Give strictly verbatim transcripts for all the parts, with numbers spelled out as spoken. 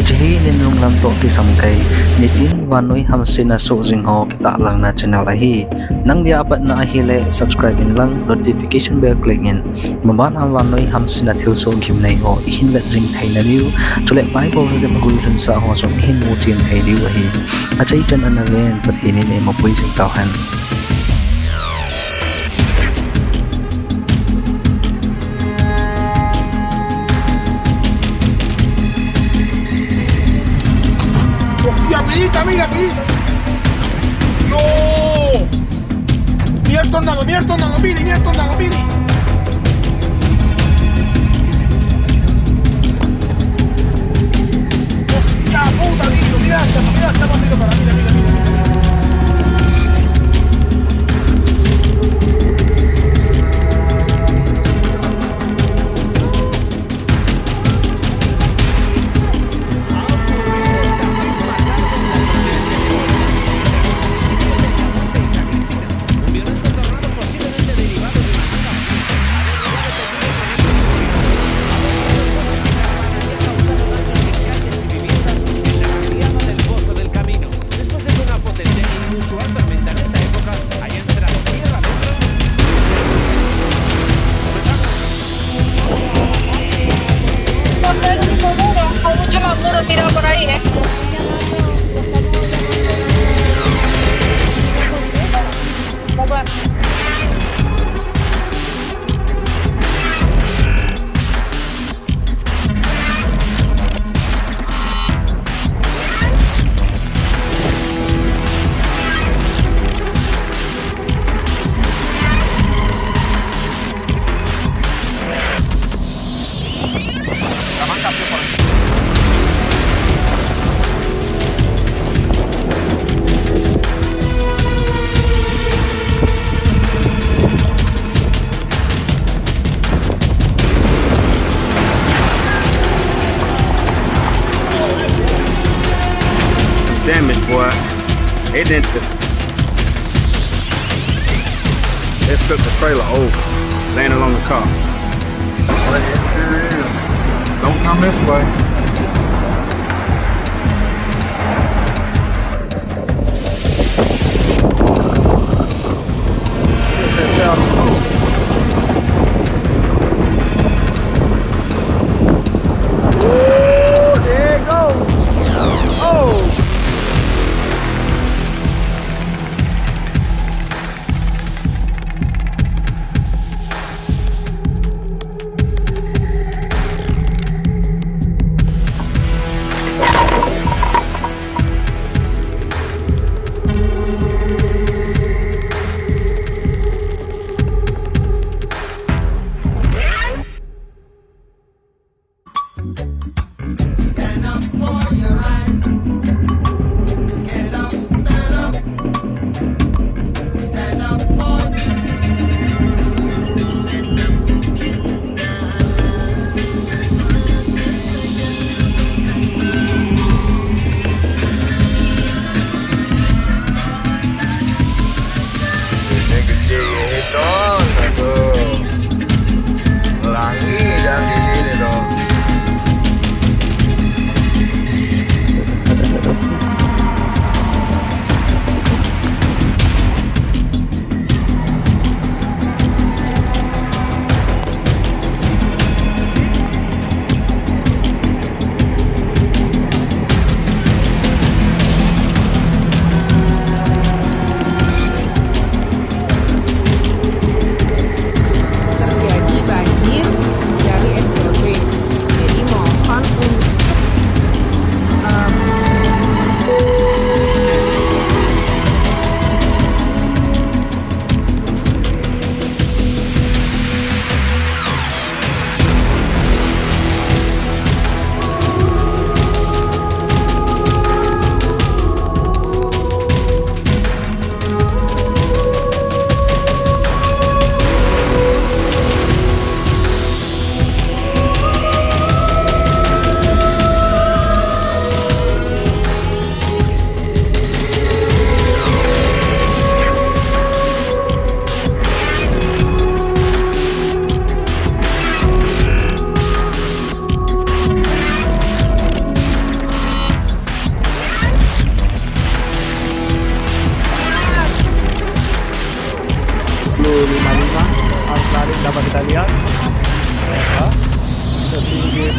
Hiche hi ninung lam toh kisam kai, nitin vannoi hamsetna soh jing ho kitahlang na channel ahi. Nang dia apat na ahile subscribe in lang notification bell click in. Maban a vannoi hamsetna thilsoh gimnei ho ihin vet jing thei na diu. Chule Bible hi vet guilhun sah ho jong ihin muchen thei diu ahi. Achai chan ana ven Pathen in eimapui jing tauhen. Hostia, pirita, mira, pirita. No. Mira el tornado, mira el tornado, Piri, mira el tornado, Piri. Hostia puta, Piri, mira, chapa, mira, chapa, mira, para, mira, mira, mira. Después de que una potente e inusual tormenta en esta época haya entrado tierra adentro. Por dentro, seguro. Hay mucho más muro tirado por ahí, ¿eh? Damage, boy. It didn't. It took the trailer over, landed on the car. Don't come this way. Ooh, there it goes. Oh. Stand up for your right. Get up, stand up. Stand up for Nigga, get it on, nigga. Langit dan diri ni tu.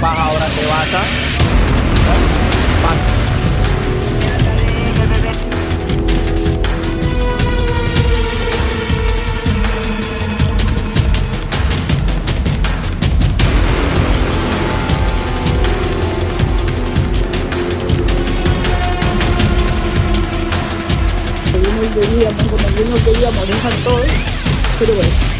Baja ahora te vas a... Vas. Seguimos de día, mango, nos fuimos de día, morir con todo. Pero bueno.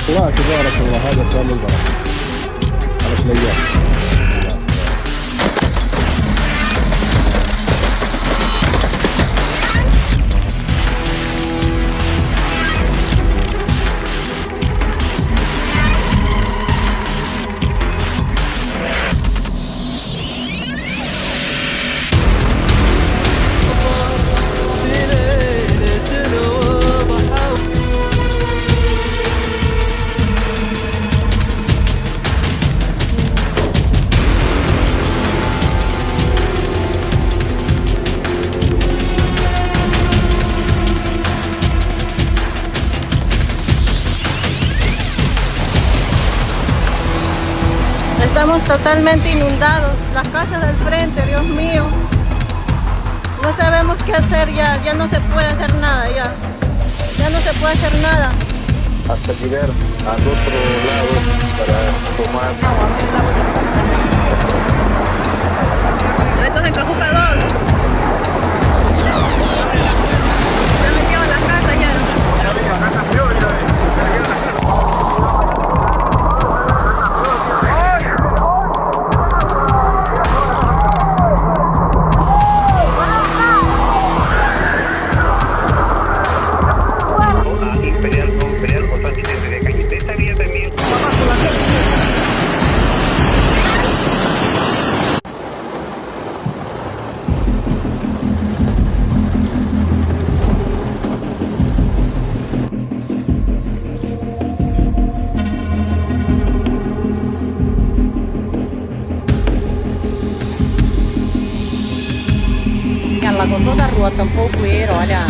الله تبارك الله، هذا كامل بركة. على شليات. Estamos totalmente inundados. Las casas del frente, Dios mío. No sabemos qué hacer ya, ya no se puede hacer nada ya. Ya no se puede hacer nada. Hasta llegar al otro lado para tomar. Esto es en Cajuca dos. Se han metido en las casas ya. Yan la cosa da rua tampoco era, olha.